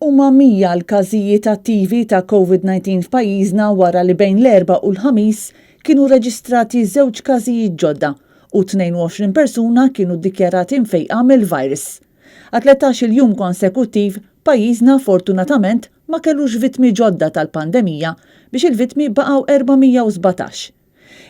Huma 100 l-każijiet attivi ta' Covid-19 f'pajjiżna wara li bejn l-Erbgħa u l-Ħamis kienu reġistrati żewġ każijiet ġodda u 22 persuna kienu ddikjarati mfejqa mill-virus. Għal 13-il jum konsekuttiv, pajjiżna fortunatament ma kellux vittmi ġodda tal-pandemija biex il-vittmi baqgħu 417.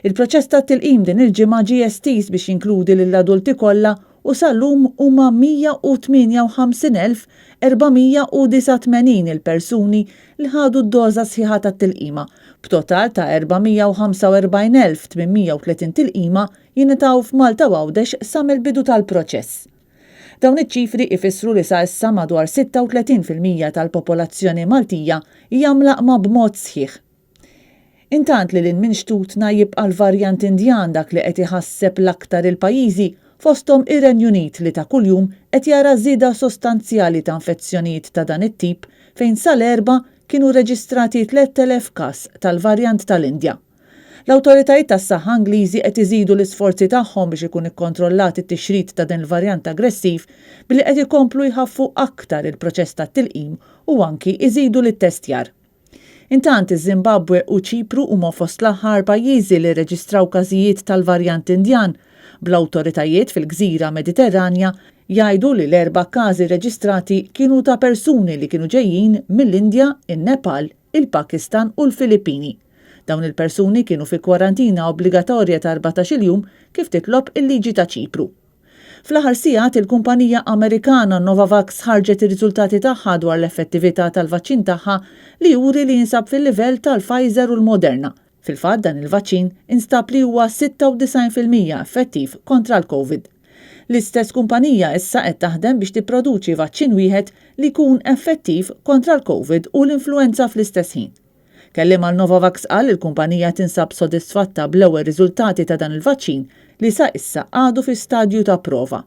Il-proċess tat-tilqim din il-ġimgħa ġie estiż biex jinkludi lill-adulti kollha u sal-lum huma 158,489 il-persuni li ħadu d-doża sħiħa tat-tilqima, b'total ta' 445,830 tilqima jingħataw f'Malta u Għawdex sa mill-bidu tal-proċess. Dawn iċ-ċifri ifissru li sa issa madwar 36% tal-popolazzjoni Maltija hija mlaqqma b'mod sħiħ. Intant lil hinn minn xtutna jibqa' l-varjant Indjan dak li qed iħasseb l-aktar il-pajjiżi, fosthom ir-Renju Unit li ta' kuljum qed jara żieda sostanzjali ta' infezzjonijiet ta' dan it-tip fejn sal-Erbgħa kienu rreġistrati 3,000 każ tal-varjant tal-Indja. L-awtoritajiet tas-saħħa Ingliżi qed iżidu l-isforzi tagħhom biex ikun ikkontrollat it-tixrid ta' din l-varjant aggressiv billi qed ikomplu jħaffu aktar il-proċess tat-tilqim u anki jżidu l-ittestjar. Intant, iż-Żimbabwe u Ċipru huma fost l-aħħar pajjiżi li rreġistraw każijiet tal-varjant Indjan, bl-awtoritajiet fil-gżira Mediterranja jgħidu li l-erba' każi rreġistrati kienu ta' persuni li kienu ġejjin mill-Indja, in-Nepal, il-Pakistan u l-Filippini. Dawn il-persuni kienu fi kwarantina obbligatorja ta' 14-il jum kif titlob il-liġi ta' Ċipru. Fl-aħħar sigħat, il-kumpanija Amerikana Novavax ħarġet ir-riżultati tagħha dwar l-effettività tal-vaċċin tagħha li juri li jinsab fil-livell tal-Pfizer u l-Moderna. Fil-fatt dan il-vaċċin instab li huwa 96% effettiv kontra l-Covid. L-istess kumpanija issa qed taħdem biex tipproduċi vaċċin wieħed li jkun effettiv kontra l-Covid u l-influwenza fl-istess ħin. Kelliem għal Novavax qal li l-kumpanija tinsab sodisfatta bl-ewwel riżultati ta' dan il-vaċċin li sa issa għadu fi stadju ta' prova.